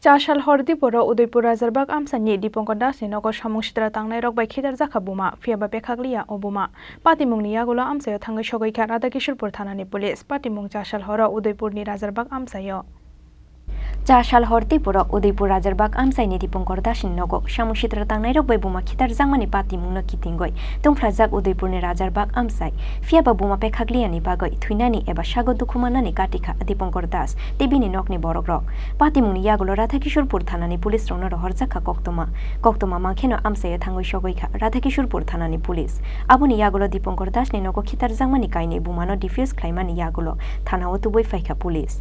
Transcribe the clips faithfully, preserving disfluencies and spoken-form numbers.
Chasal hor diporo Udaipur Rajarbag amchaini Dipankar Das ni nogo samung sitra tangnai rok bai khitarjakha buma, phiya ba pekhakliya o buma. Patimungni yagulo amchaio thangwi sogwi kha Radhakishorpur thanani police. Patimung chasal horo Udaipurni Rajarbag amchaio. Chasal hor diporo Udaipur Rajarbag amchaini Dipankar Das ni nogo samung sitra tangnai rok bai buma khitarjakmani patimungno kitingwi tungphrajak Udaipurni Rajarbag amchai. Phiya ba buma pekhakliya ni bagwi thwinani eba sago dukhu mannani katikha Dipankar Das tei bini nokni borok rok. Patimungni yagulo Radhakishorpur thanani police rokno rohorjak kha koktwma. Koktwma mankheno amchaio thangwi sogwi kha Radhakishorpur thanani police. Aboni yagulo Dipankar Das ni nogo khitarjakmani kainwi bumano defuse khlaimani yagulo thanao tubui phaikha police.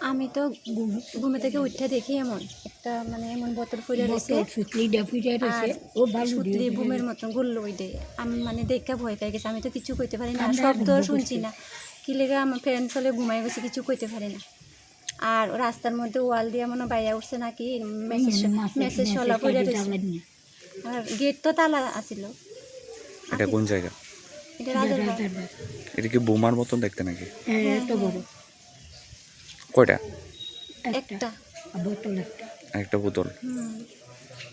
আমি তো ঘুম, ঘুম থেকে উঠে দেখি এমন একটা, মানে, এমন বোতল ফুলে রয়েছে। বোতল সুতলি দিয়ে ফুলে রয়েছে। আর ও বালু দিয়ে সুতলি ফুলে বুমের রয়েছে। মতন গুল্ল ওই দে। আমি, মানে, দেখে ভয় পেয়ে গেছি। আমি তো কিছু কইতে পারি না, আমরা শব্দ এখন শুনছি বুঝছি। না। কি লেগে আমার ফ্যান চলে ঘুমাই গেছে, কিছু কইতে পারি না। আর রাস্তার মধ্যে ওয়াল দিয়ে মনে হয় বাইয়া উঠছে নাকি, মেসেজ, মেসেজ মেসেজ শলা পড়ে রয়েছে। জ্বালানি। আর গেট তো তালা আছিল। এটা কোন জায়গা? এটা এটা রাজার বাড়ি। রাজার বাড়ি। এটা কি বোমার মতন দেখতে নাকি? হ্যাঁ, এত বড়। কয়টা? একটা। একটা। আর বোতল একটা। একটা বোতল। হুম।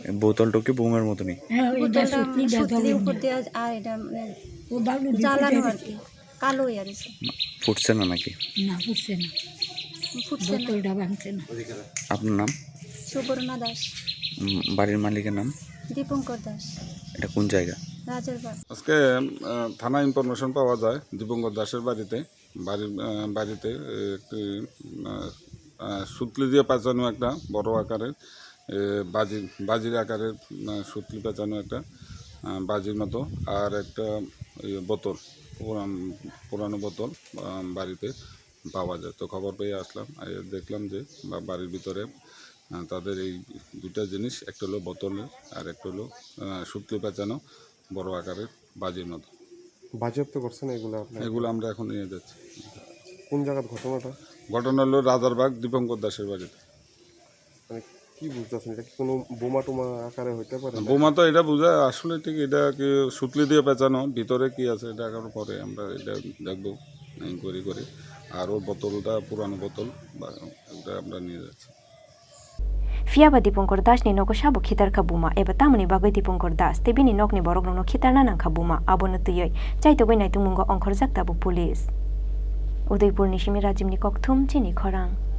এই বোতলটা কি বোমার মতনই? হ্যাঁ, ওই বোতলটা সুতলি সুতলি দেওয়া উপর হয় না। দিয়ে আর এটা, মানে, ও বালু দিয়ে জ্বালানো ফুটে আর কি। কালো হয়ে গেছে। ফুটছে না নাকি? না, ফুটছে না। ফুটছে না। বোতলটা ভাঙছে না। আপনার নাম? সুবর্ণা দাস। উম, বাড়ির মালিকের নাম? দীপঙ্কর দাস। এটা কোন জায়গা? রাজারবাগ। আজকে, আহ, থানা ইনফরমেশন পাওয়া যায় দীপঙ্কর দাসের বাড়িতে। বাড়ির, আহ, বাড়িতে, আহ, একটি, আহ, আহ, সুতলি দিয়ে পেঁচানো একটা বড় আকারের, আহ, বাজির, বাজির আকারের, আহ, সুতলি পেঁচানো একটা, আহ, বাজির মতো, আর একটা, ইয়ে, বোতল, পুরান-, পুরানো বোতল, আহ, বাড়িতে পাওয়া যায়। তো খবর পেয়ে আসলাম, আহ, দেখলাম যে বা-, বাড়ির ভিতরে, আহ, তাদের এই দুইটা জিনিস, একটা হলো বোতল আর একটা হলো, আহ, সুতলি পেঁচানো বড় আকারের বাজির মতো। বাজেয়াপ্ত করছেন এগুলো আপনারা? এগুলো আমরা এখন নিয়ে যাচ্ছি। কোন জায়গার ঘটনাটা? ঘটনা হলো রাজারবাগ দীপঙ্কর দাসের বাড়িতে। মানে, কি বুঝতেছেন, এটা কি কোনো বোমা টোমা আকারে হইতে পারে? বোমা তো এটা বোঝা আসলে ঠিক, এটা কি সুতলি দিয়ে পেঁচানো, ভিতরে কি আছে এটা এখন পরে আমরা এটা দেখবো, ইনকোয়ারি করে। আর ওর বোতলটা পুরানো বোতল, বা ওটা আমরা নিয়ে যাচ্ছি। Phiya ba Dipankar Das ni nogo sabo khitar kha buma, eba tamoni bagwi Dipankar Das tei bini nokni borok rokno khitarna nang kha buma, abono twiwi chaitogwi naitungmungo ongkhorjak tabuk police. Udaipur ni simi Rajib ni kokthum chini khorang.